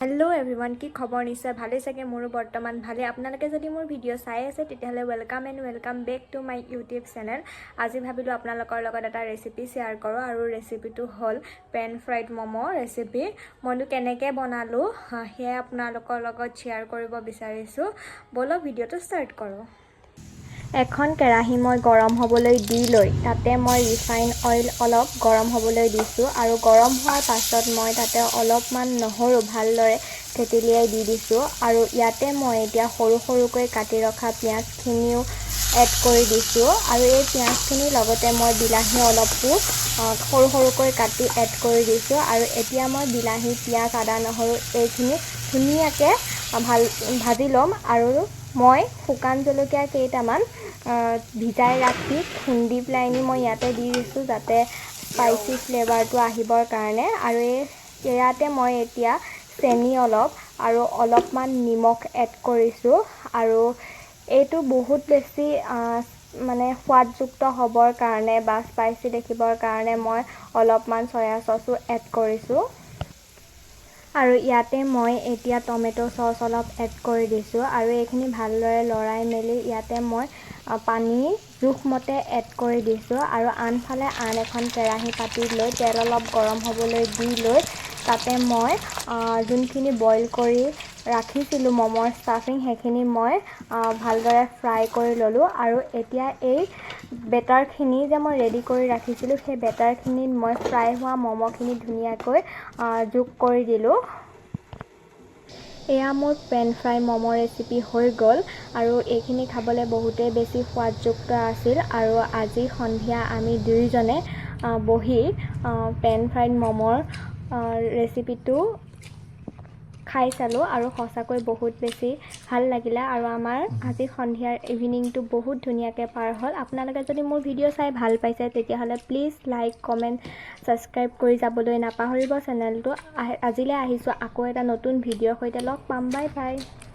Hello' everyone, কি খবৰ? নিশ্চয় ভালেই চাগে। মোৰো বৰ্তমান ভালেই। আপোনালোকে যদি মোৰ ভিডিঅ' চাই আছে, তেতিয়াহ'লে welcome and welcome back to my YouTube channel. আজি ভাবিলোঁ আপোনালোকৰ লগত এটা ৰেচিপি শ্বেয়াৰ কৰোঁ আৰু ৰেচিপিটো হ'ল পেন ফ্ৰাইড ম'ম' ৰেচিপি। মইনো কেনেকৈ বনালোঁ, সেয়াই আপোনালোকৰ লগত শ্বেয়াৰ কৰিব বিচাৰিছোঁ। ব'লক, ভিডিঅ'টো ষ্টাৰ্ট কৰোঁ। এখন কেৰাহী মই গৰম হ'বলৈ দি লৈ তাতে মই ৰিফাইন অইল অলপ গৰম হ'বলৈ দিছোঁ আৰু গৰম হোৱাৰ পাছত মই তাতে অলপমান নহৰু ভালদৰে থেতেলিয়াই দি দিছোঁ। আৰু ইয়াতে মই এতিয়া সৰু সৰুকৈ কাটি ৰখা পিঁয়াজখিনিও এড কৰি দিছোঁ আৰু এই পিঁয়াজখিনিৰ লগতে মই বিলাহী অলপো সৰু সৰুকৈ কাটি এড কৰি দিছোঁ। আৰু এতিয়া মই বিলাহী, পিঁয়াজ, আদা, নহৰু এইখিনি ধুনীয়াকৈ ভাল ভাজি ল'ম। আৰু মই শুকান জলকীয়া কেইটামান ভিজাই ৰাখি খুন্দি পেলাই আনি মই ইয়াতে দি দিছোঁ, যাতে স্পাইচি ফ্লেভাৰটো আহিবৰ কাৰণে। আৰু এই ইয়াতে মই এতিয়া চেনি অলপ আৰু অলপমান নিমখ এড কৰিছোঁ। আৰু এইটো বহুত বেছি মানে সোৱাদযুক্ত হ'বৰ কাৰণে বা স্পাইচি দেখিবৰ কাৰণে মই অলপমান চয়া চচো এড কৰিছোঁ। আৰু ইয়াতে মই এতিয়া টমেট' চচ অলপ এড কৰি দিছোঁ আৰু এইখিনি ভালদৰে লৰাই মেলি ইয়াতে মই পানী জোখমতে এড কৰি দিছোঁ। আৰু আনফালে আন এখন কেৰাহী পাতি লৈ তেল অলপ গৰম হ'বলৈ দি লৈ তাতে মই যোনখিনি বইল কৰি ৰাখিছিলোঁ ম'মৰ ষ্টাফিং, সেইখিনি মই ভালদৰে ফ্ৰাই কৰি ল'লোঁ। আৰু এতিয়া এই বেটাৰখিনি যে মই ৰেডি কৰি ৰাখিছিলোঁ, সেই বেটাৰখিনিত মই ফ্ৰাই হোৱা ম'ম'খিনি ধুনীয়াকৈ যোগ কৰি দিলোঁ। এয়া মোৰ পেন ফ্ৰাই ম'ম' ৰেচিপি হৈ গ'ল আৰু এইখিনি খাবলৈ বহুতেই বেছি সোৱাদযুক্ত আছিল। আৰু আজি সন্ধিয়া আমি দুয়োজনে বহি পেন ফ্ৰাইড ম'মৰ ৰেচিপিটো খাই চালোঁ আৰু সঁচাকৈ বহুত বেছি ভাল লাগিলে আৰু আমাৰ আজি সন্ধিয়াৰ ইভিনিংটো বহুত ধুনীয়াকৈ পাৰ হ'ল। আপোনালোকে যদি মোৰ ভিডিঅ' চাই ভাল পাইছে, তেতিয়াহ'লে প্লিজ লাইক, কমেণ্ট, ছাবস্ক্ৰাইব কৰি যাবলৈ নাপাহৰিব চেনেলটো। আজিলৈ আহিছোঁ, আকৌ এটা নতুন ভিডিঅ'ৰ সৈতে লগ পাম। Bye bye.